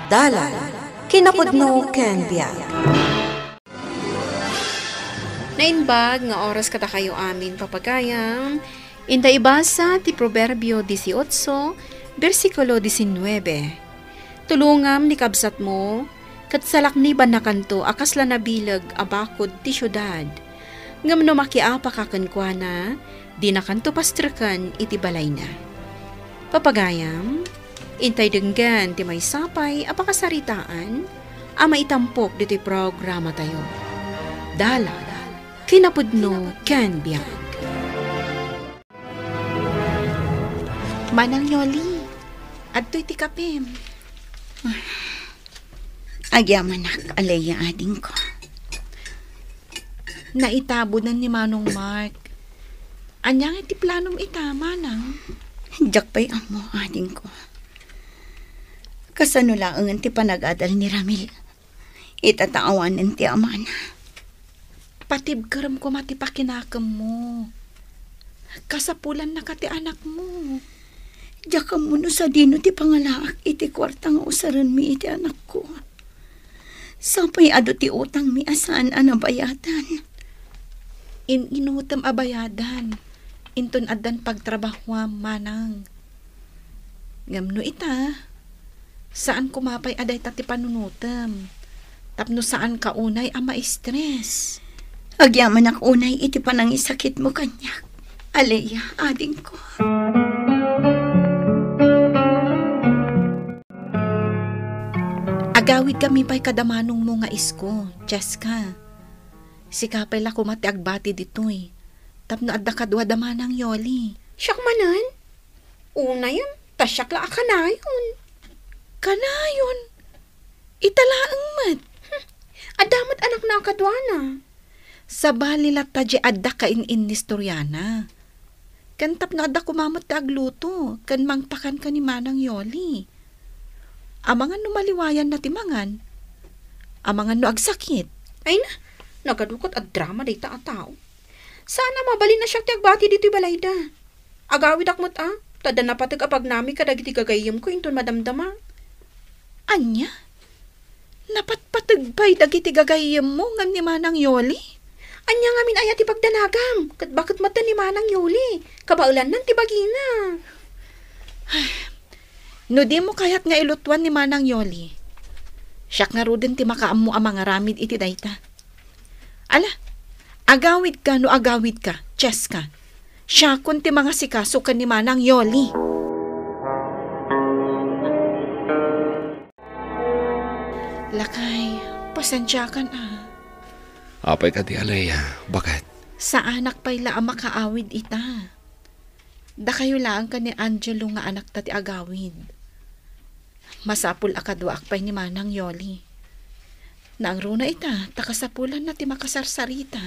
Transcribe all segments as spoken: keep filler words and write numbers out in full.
Dalan, kinapudno ken biag. Naimbag nga oras kadakayo amin, papagayam. Inta ibasa ti Proverbio dieciocho, bersikulo diecinueve. Tulongam ni kabsatmo, ket salaknibannakanto a kasla nabileg a bakod ti siudad. Ngem no makiapaka kenkuana, dinakanto pastreken iti balayna. Papagayam, intay denggen ti maysa pay a pakasaritaan a maitampok ditoy programatayo. Dalan, kinapudno ken biag. Manang Yoli, adtoy ti kapem. Agyamanak, Alea, adingko. Naitabodan ni Manong Mark. Ania nga ti planom ita, Manang? Diak pay ammo, adingko. Kasano laengen ti panagadal ni Ramil ita ta awanen ti amana? Patibkerem koma ti pakinakemmo. Kasapulannaka ti anakmo. Diak ammo no sadino ti pangalaak iti kuarta nga usarenmi iti anakko. Sapay adu ti utangmi a saan a nabayadan. In-inutem a bayadan, inton addan pagtrabahoam, Manang. Ngem no ita, saan koma pay a dayta ti panunotem, tapno saanka unay a ma-stress. Agyamanak unay iti panangisakitmo kaniak, Alea, adingko. Agawidkami pay kada manongmo nga isko, Cheska. Sika pay la koma ti agbati ditoy, tapno adda kadua da Manang Yoli. Siak manen? Unayen, ta siak la a kanayon. Kanayon? Ita laeng met. Hmm, adda met anakna a kaduana. Sabali latta diay adda kain-inistoriana. Ken tapno adda koma met ti agluto ken mangpakan ken ni Manang Yoli. Amangan no maliwayanna ti mangan. Amangan no agsakit. Ay na, nagadu ket a drama dayta a tao. Saan a mabalin a siak ti agbati ditoy balayda. Agawidak met a, ta adda napateg a pagnami kadagiti gagayyemko inton madamdama. Ania? Napatpateg pay dagiti gagayyemmo ngem ni Manang Yoli? Ania ngamin aya ti pagdanagam? Ket baket met ni Manang Yoli, kabaelannan ti bagina. No dimo kayat nga ilutuan ni Manang Yoli, siak ngaruden ti makaammo a mangaramid iti dayta. Ala, agawidka no agawidka, Cheska. Siakon ti mangasikaso ken ni Manang Yoli. Lakay, pasensiakan a. Apay kadi, Alea? Baket? Saanak pay la a makaawid ita. Dakayo laeng ken ni Angelo nga anakta ti agawid. Masapul a kaduaak pay ni Manang Yoli. Naangruna ita, ta kasapulanna ti makasarsarita.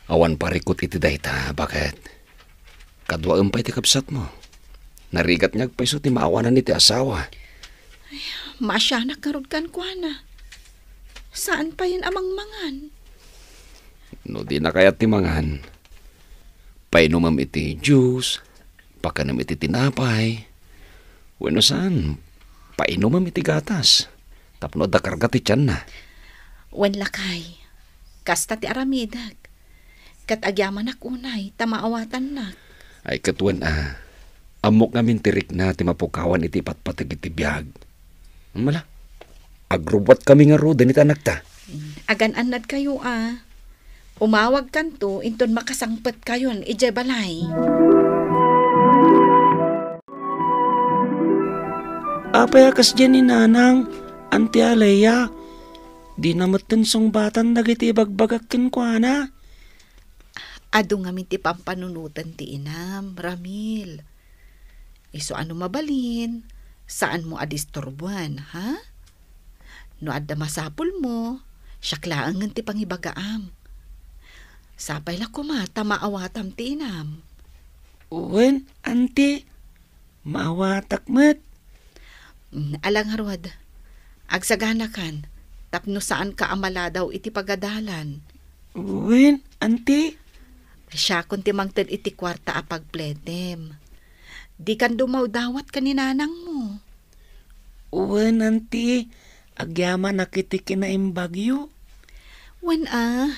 Awan parikut iti dayta, baket? Kaduaem pay ti kabsatmo. Narigat nga agpayso ti maawanan iti asawa. Ay, maasianak ngarud kenkuana. Saan payen a mangmangan. No dina kayat ti mangan, painomem iti juice, pakanem iti tinapay, wenno saan, painomem iti gatas, tapno adda karga ti tianna. Wen lakay, kasta ti aramidek. Ket agyamanak unay ta maawatannak. Ay, ket wen a, ammok ngamin ti rikna ti mapukawan iti patpateg iti biag. Mala, agrubbuatkami ngaruden iti anakta. Agan-annadkayo a. Umawagkanto inton makasangpetkayon idiay balay. Apay a kasdiay ni Nanang, Anti Alea? Dina metten sungbatan dagiti ibagbagak kenkuana. Adu ngamin ti pampanunoten ti inam, Ramil. Isu a no mabalin, saanmo a disturboen, ha? No adda masapulmo, siak laengen ti pangibagaam. Sapay la koma ta maawatam ti inam. Wen, anti, maawatak met. Mm, ala ngarud, agsaganakan, tapno saanka a maladaw iti pagadalan. Wen, anti. Siakon ti mangted iti kuarta a pagpletem. Dikan dumawdawat ken ni nanangmo. Wen, anti, agyamanak iti kinaimbagyo. Wen a,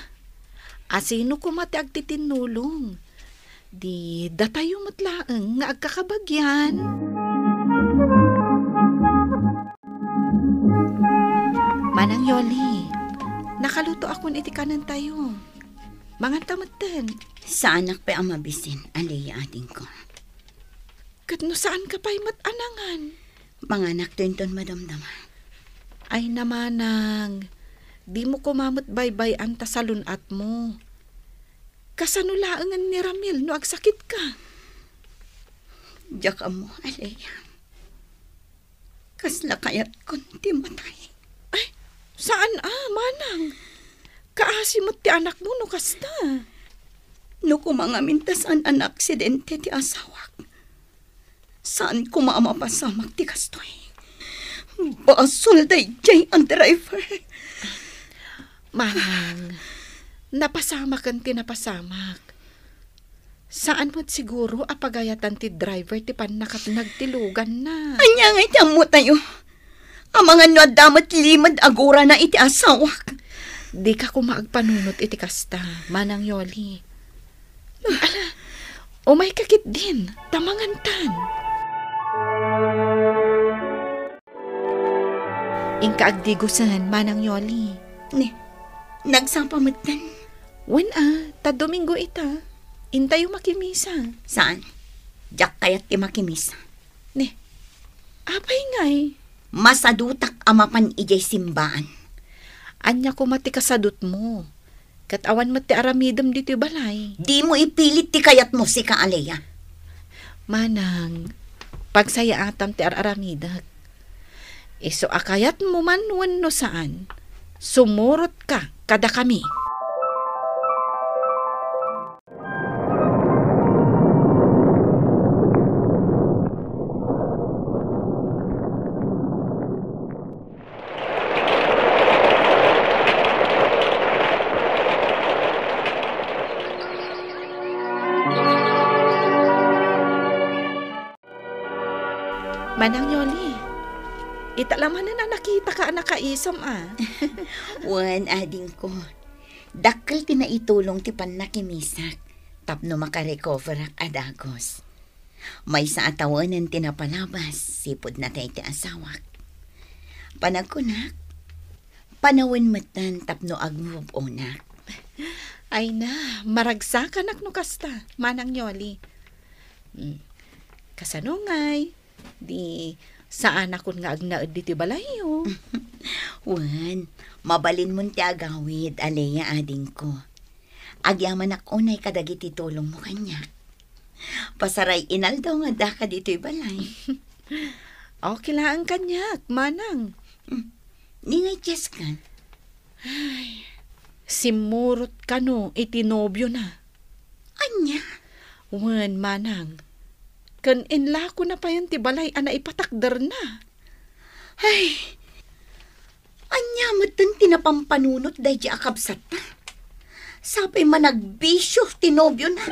asino koma ti agtitinnulong? Di datayo met laeng nga agkakabagian. Manang Yoli, nakalutoakon iti kanentayo. Manganta metten. Saanak pay a mabisin, Alea, adingko. Ket no saanka pay met a nangan? Manganakto inton madamdama. Ay, Manang, dimo koma met baybay-an ta salun-atmo. Kasano laengen ni Ramil no agsakitka? Diak ammo, Alea. Kasla kayatkon ti matay. Ay, saan a, Manang? Kaasi met ti anakmo no kasta. No koma ngamin ta saan a naaksidente ti asawak, saan koma a mapasamak ti kastoy. Basol daydiay a driver. Manang, napasamaken ti napasamak. Saan met siguro a pagayatan ti driver ti pannakatnag ti luganna. Ania ngay ti ammotayo? Amangan no adda met limed a gurana iti asawak. Dika koma agpanunot iti kasta, Manang Yoli. Ala, umayka ketdin, ta mangantan. Inka agdigosen, Manang Yoli. Ni, nagsapa metten? Wen a, ta Domingo ita. Intayo makimisa. Saan? Diak kayat ti makimisa. Ni, apay ngay? Masadutak a mapan idiay simbaan. Ania koma ti kasadutmo? Ket awan met ti aramidem ditoy balay. Dimo ipilit ti kayatmo, sika, Alea. Manang, pagsayaatam ti ar-aramidek. Isu a kayatmo man wenno saan, sumurotka kadakami. Manang Yoli, ita la manen a nakitaka a nakaisam a. Wen, adingko. Dakkel ti naitulong ti pannakimisak tapno makarecoverak a dagus. Maysa a tawenen ti napalabas, sipud natay ti asawak. Panagkunak, panawen metten tapno agmove onak. Ay na, maragsakanak no kasta, Manang Yoli. Hmm. Kasano ngay? Di saanakon nga agnaed ditoy balayyo. Wen, mabalinmon ti agawid, Alea, adingko. Agyamanak unay kadagiti tulongmo kaniak. Pasaray inaldaw nga addaka ditoy balay. Okay laeng kaniak, Manang. Hmm. Ni ngay Cheska? Ay, simmurot kano iti nobiona. Ania? Wen, Manang. Ken inlakona payen ti balay a naipatakderna. Ay, ania metten ti napampanunot daydi a kabsatta? Sapay managbisio ti nobiona.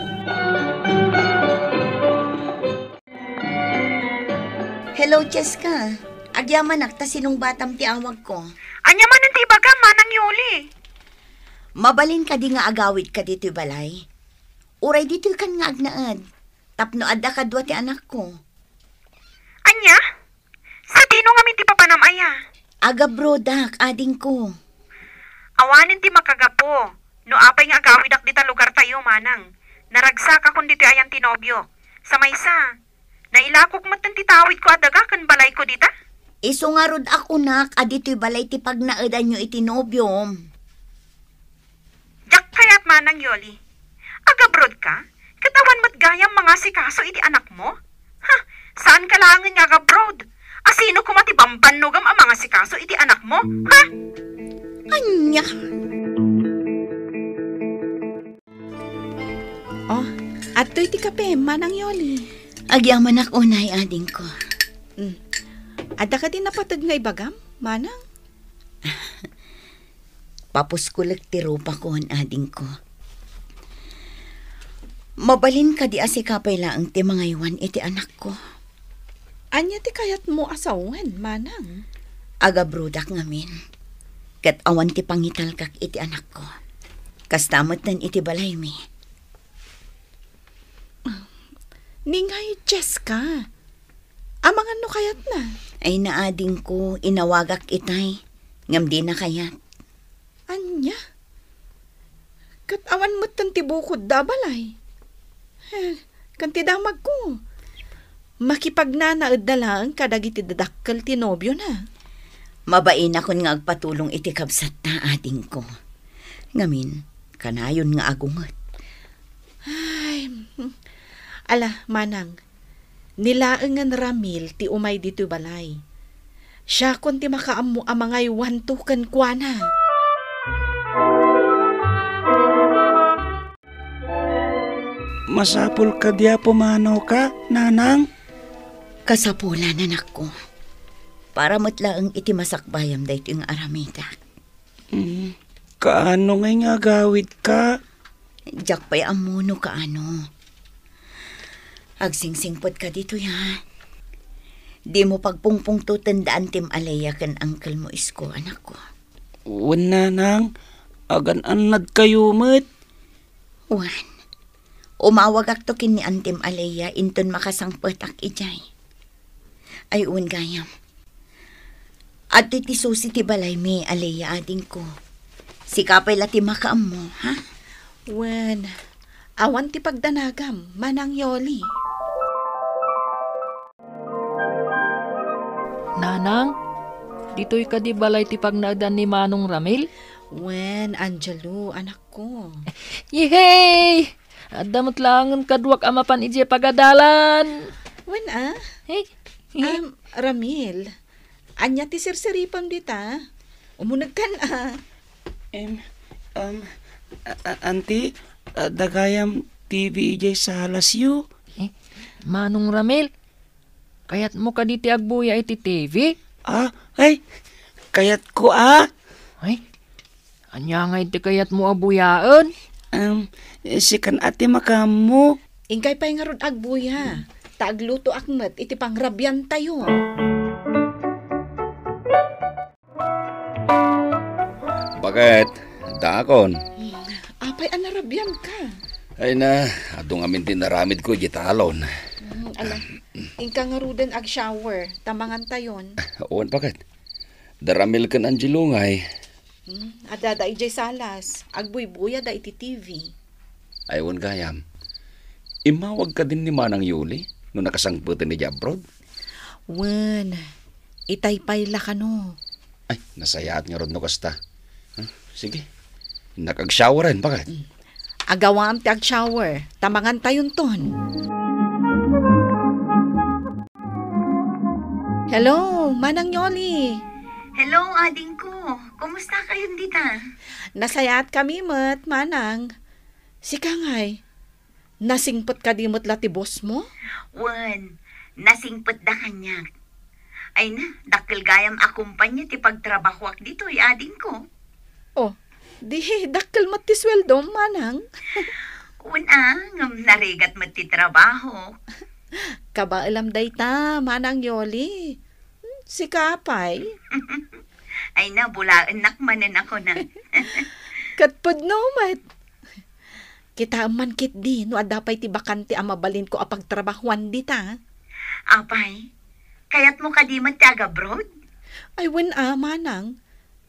Hello, Cheska. Agyamanak ta sinungbatam ti awagko. Ania manen ti ibagam, Manang Yoli? Mabalin kadi nga agawidka ditoy balay? Uray ditoykan nga agnaed, tapno adda kadua ti anakko. Ania? Sadino ngamin ti papanam aya? Agabroadak, adingko. Awanen ti makagapu no apay nga agawidak dita lugartayo, Manang. Naragsakakon ditoy ayan ti nobio. Sa maysa, nailakok metten ti tawidko a daga ken balayko dita. Isu ngarud a kunak a ditoy balay ti pagnaedanyo iti nobiom. Diak kayat, Manang Yoli. Agabroad ka? Ket awan met gayam mangasikaso iti anakmo? Ha? Saan ka laengen nga agabroad? Asino koma ti bambannogam a mangasikaso iti anakmo? Ha? Ania? Oh, adtoy ti kape, Manang Yoli. Agyamanak unay, adingko. Mm. Adda kadi napateg nga ibagam, Manang? Papuskolek ti rupakon, adingko. Mabalin kadi a sika pay laeng ti mangaywan iti anakko? Ania ti kayatmo a sawen, Manang? Agabrodak ngamin, ket awan ti pangitalkak iti anakko. Kasta metten iti balaymi. Ningay, Jessica, amangan no kayatna? Ay, naadingko, inawagak itay, ngem dina kayat. Ania? Ket awan metten ti bukodda a balay. Eh, ken ti damagko, makipagnanaedda laeng kadagiti dadakkel ti nobiona. Mabainakon nga agpatulong iti kabsatta, adingko. Ngamin, kanayon nga agunget. Ay, ala, manang, ni laengen Ramil ti umay ditoy balay. Siakon ti makaammo a mangaywanto kenkuana. Masapul kadi a pumanoka, nanang? Kasapulan, anakko. Para met laeng iti masakbayam daytoy nga aramidak. Mm. Kaano ngay nga agawidka? Diak pay ammo no kaano. Agsingsingpetka ditoy, ha? Dimo pagpungpungtoten da Antim Aleya ken Uncle mo Isko, anakko. Wen, nanang, agan-annadkayo met. Wen, umawagakto ken ni Antim Aleya inton makasangpetak idiay. Ay, wen gayam. Adtoy ti susi ti balaymi, Aleya, adingko. Sika pay la ti makaammo, ha? Wen, awan ti pagdanagam, Manang Yoli. Nanang, ditoy kadi balay ti pagnaedan ni Manong Ramil? Wen, Angelo, anakko. Yehey! Adda met laengen kaduak a mapan idiay pagadalan. Wen, a? Hey. Um, Ramil, ania ti sirsiripem dita? Umunegkan, a. Em, um, a-, a-, Auntie, adda gayam T V idiay salasyo. Eh, Manong Ramil, kayatmo kadi ti agbuya iti T V? Ah, ay, kayatko, a. Ay, ania ngay ti kayatmo a buyaen? Um, sikan a ti makaammo. Inkay pay ngarud agbuya, ta aglutoak met iti pangrabiantayo. Bakit? Daakon. Hmm, apay a narabiamka? Ay na, adu ngamin ti naramidko iti talon. Hmm, ala, inka ngaruden ag-shower, ta mangantayon. Wen, bakit? Da Ramil ken Angelo ngay. Hmm, adda da idiay salas, agbuybuya da iti T V. Ay, wen gayam. Immawag kadin ni Manang Yoli no nakasangpeten idiay abroad? Wen, itay pay la kano. Ay, nasayaat ngarud no kasta. Huh? Sige. Innak ag-showeren, bakit? Mm. Agawam ti ag-shower, ta mangantayonton. Hello, Manang Yoli. Hello, adingko. Kumusta kayon dita? Nasayaat kami met, Manang. Sika ngay, nasingpet kadi met la ti boss mo? Wen, nasingpetda kaniak. Ay na, dakkel gayam a kumpanya ti pagtrabahoak ditoy, adingko. Oh, di dakkel met ti sueldom, Manang? Wen a, ngem narigat met ti trabahok. Kabaelam dayta, Manang Yoli. Hmm, sika pay? Ay na, bulaennak manen a kuna. Ket pudno met. Kitaem man ketdi no adda pay ti bakante a mabalinko a pagtrabahoan dita. Apay, kayatmo kadi met ti agabroad? Ay, wen a, Manang.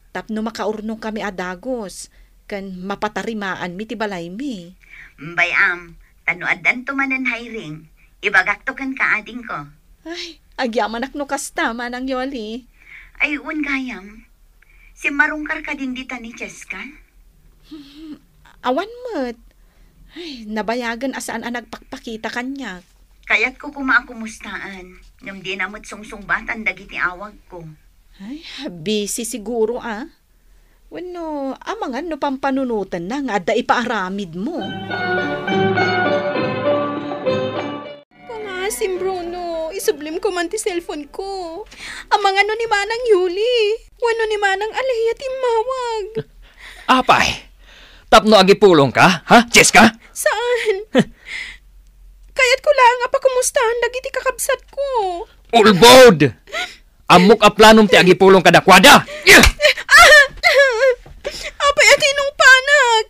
Tapno makaurnongkami a dagus, ken mapatarimaanmi ti balaymi. Bay-am, ta no addanto manen hiring, ibagakto kenka, adingko. Ay, agyamanak no kasta, Manang Yoli. Ay, wen gayam. Simmarungkar kadin dita ni Cheska? Hmm, awan met. Ay, nabayagen a saan a nagpakpakita kaniak. Kayatko koma a kumustaen, ngem dina met sungsungbatan dagiti awagko. Ay, busy siguro, a. Wenno, amangan no pampanunotenna nga adda ipaaramidmo. Pangasim, Bruno, isublimko man ti cellphone ko. Amangan no ni Manang Yuli, wenno ni Manang Alea ti immawag. Apay, tapno agipulongka, ha, Cheska? Saan? Kayatko laeng a pakumustaen dagiti kakabsatko. Ulbod! Ammok a planom ti agipulong kadakuada. Apay a tinungpanak?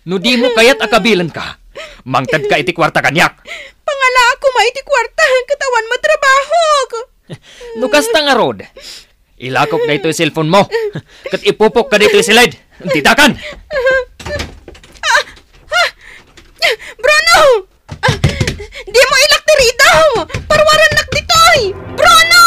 No dimo kayat a kabilenka, mangtedka iti kuarta kaniak. Pangalaak koma iti kuarta ket awan met trabahok. No kasta ngarud, ilakok daytoy cellphone mo. Ket ipupokka daytoy siled. Ditakan! Ah! Ah! Bruno! Ah! Dimo ilak ti ridaw! Parwarannak ditoy! Bruno!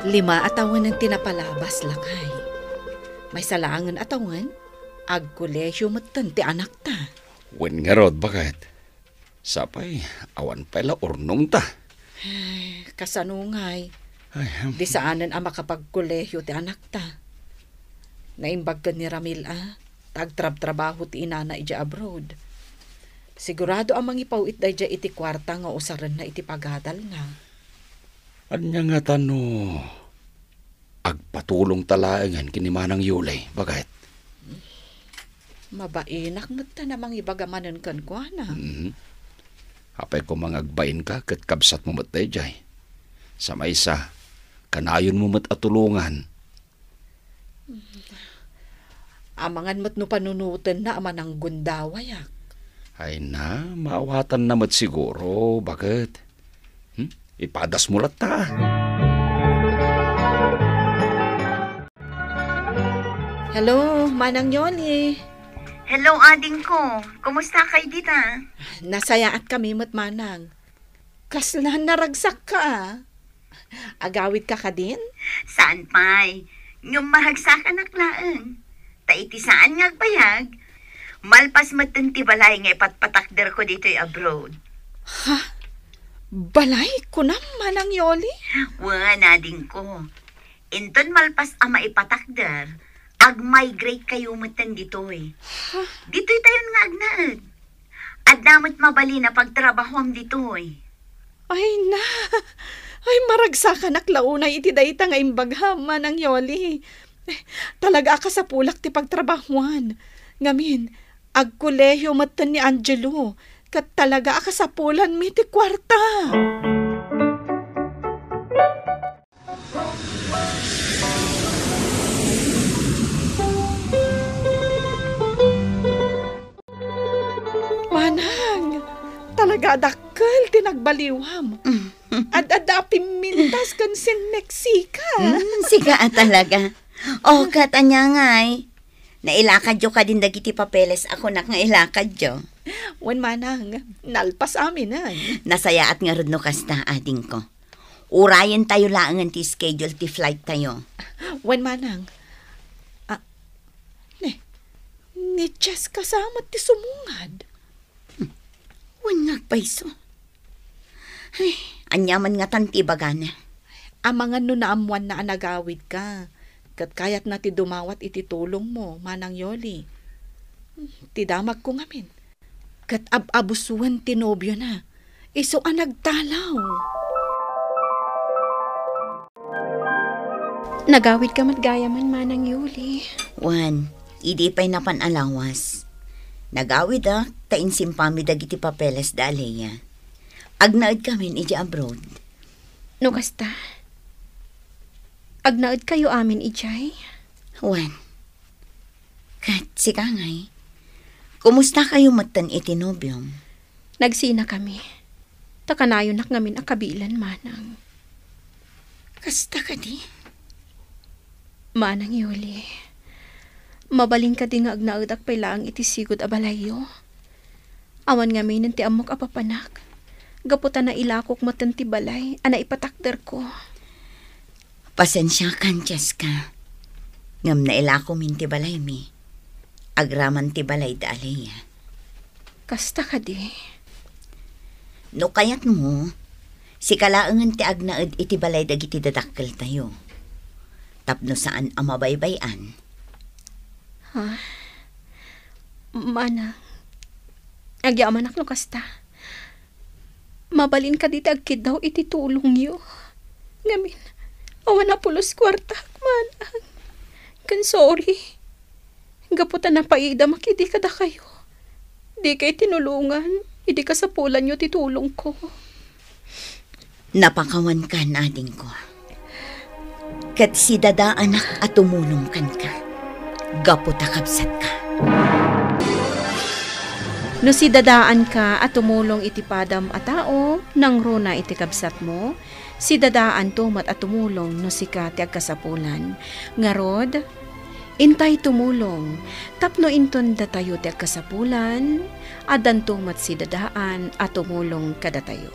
Lima a tawen ti napalabas, lakay. Maysa laengen a tawen, agkolehio metten ti anakta. Wen ngarud, baket. Sapay, awan pay la urnongta. Ay, kasano ngay? Ay, hmm. Di saanen a makapagkolehio ti anakta. Naimbag ken ni Ramil a, ta agtrabtrabaho ti inana idiay abroad. Sigurado a mangipaw-it daydiay iti kuarta nga usarenna iti pagadalna. Ania ngata no agpatulongta laengen ken ni Manang Yoli, baket? Mabainak met ta a mangibaga manen kenkuana. Mhm. Apay koma nga agbainka ket kabsatmo met daydiay. Sa maysa, kanayonmo met a tulongan. Amangan met no panunotenna a mananggundawayak. Ay na, maawatanna met siguro, baket? Hmm? Ipadasmo latta. Hello, Manang Yoli. Hello, adingko. Kumusta kay dita? Nasayaat kami met, Manang. Kasla naragsakka, a. Agawidka kadin? Saan pay. Ngem maragsakanak laeng. Ta iti saan nga agbayag, malpas metten ti balay nga ipatpatakderko ditoy abroad. Ha? Balay, kunam, Manang Yoli? Wen, adingko. Inton malpas a maipatakder, agmigrate kayo metten ditoy. Ha? Ditoy tayon nga agnaed. Adda met mabalin a pagtrabahoam ditoy. Ay na! Ay, maragsakanak la unay iti dayta nga imbagam, Manang Yoli. Eh, talaga a kasapulak ti pagtrabahoan. Ngamin, agkolehio metten ni Angelo, ket talaga a kasapulanmi ti kuarta. Manang, talaga a dakkel ti nagbaliwam. Ad-adda a pimmintas ken sinmeksika. Mm, sika a talaga. O, ket ania ngay? Nailakadyo kadin dagiti papeles a kunak nga ilakadyo? Wen, Manang, nalpas aminen. Nasayaat ngarud no kasta, adingko. Urayentayo laengen ti schedule ti flight tayo. Wen, Manang. Ah, ne, ni Jessica sa met ti sumungad. Hmm. Wen nga agpayso. Ay, ania man ngatan ti ibagana? Amangan no naammoanna a nagawidka, ket kayatna ti dumawat iti tulongmo, Manang Yoli. Ti damagko ngamin, ket ab-abusoen ti nobiona, isu a nagtalaw. Nagawidka met gayamen, Manang Yoli. Wen, idi pay napan a lawas, nagawidak ta insimpami dagiti papeles da Alea. Agnaedkamin idiay abroad. No kasta, agnaedkayo amin idiay? Wen. Ket sika ngay, kumusta kayo metten iti nobiom? Nagsinakami. Ta kanayonak ngamin a kabilen, Manang. Kasta kadi? Manang Yoli, mabalin kadi nga agnaedak pay laeng iti sigud a balayyo? Awan ngaminen ti ammok a papanak, gapu ta nailakok metten ti balay a naipatakderko. Pasensiakan, Jessica. Ngem nailakomin ti balaymi. Agraman ti balay da Alea. Kasta kadi? No kayatmo, sika laengen ti agnaed iti balay dagiti dadakkeltayo. Tapno saan a mabaybay-an. Ha? Manang, Agyamanak no kasta. Mabalin kadi ti agkiddaw iti tulongyo. Ngamin, awan a pulos kuartak, manang. Ken sorry. Gapu ta napaidamak idi kadakayo. Dikay tinulongan idi kasapulanyo ti tulongko. Napakawankan, adingko. Ket sidadaanak a tumulong kenka, gapu ta kabsatka. No sidadaanka a tumulong iti padam a tao, nangruna iti kabsatmo, sidadaanto met a tumulong no sika ti agkasapulan. Ngarud, intay tumulong tapno inton datayo ti agkasapulan, addanto met sidadaan a tumulong kadatayo.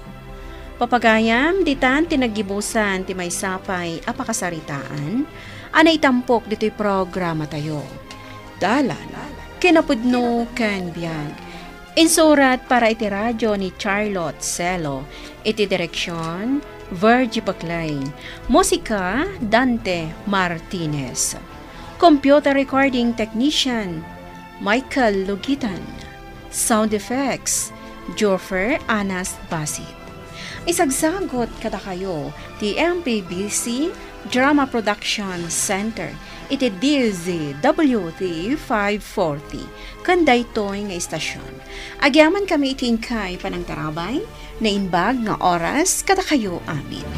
Papagayam, ditan ti naggibusan ti maysa pay a pakasaritaan a naitampok ditoy programatayo. Dalan, kinapudno ken biag. Insurat para iti radio ni Charlotte Celo. Iti direksion, Virgie Baclay. Musika, Dante Martinez. Computer recording technician, Michael Lugitan. Sound effects, Joffer Anas Basit. Isagsagut kadakayo ti M P B C Drama Production Center iti D Z W T five forty ken daytoy nga istasion. Agyamankami iti inkay panangtarabay, naimbag nga oras kadakayo amin.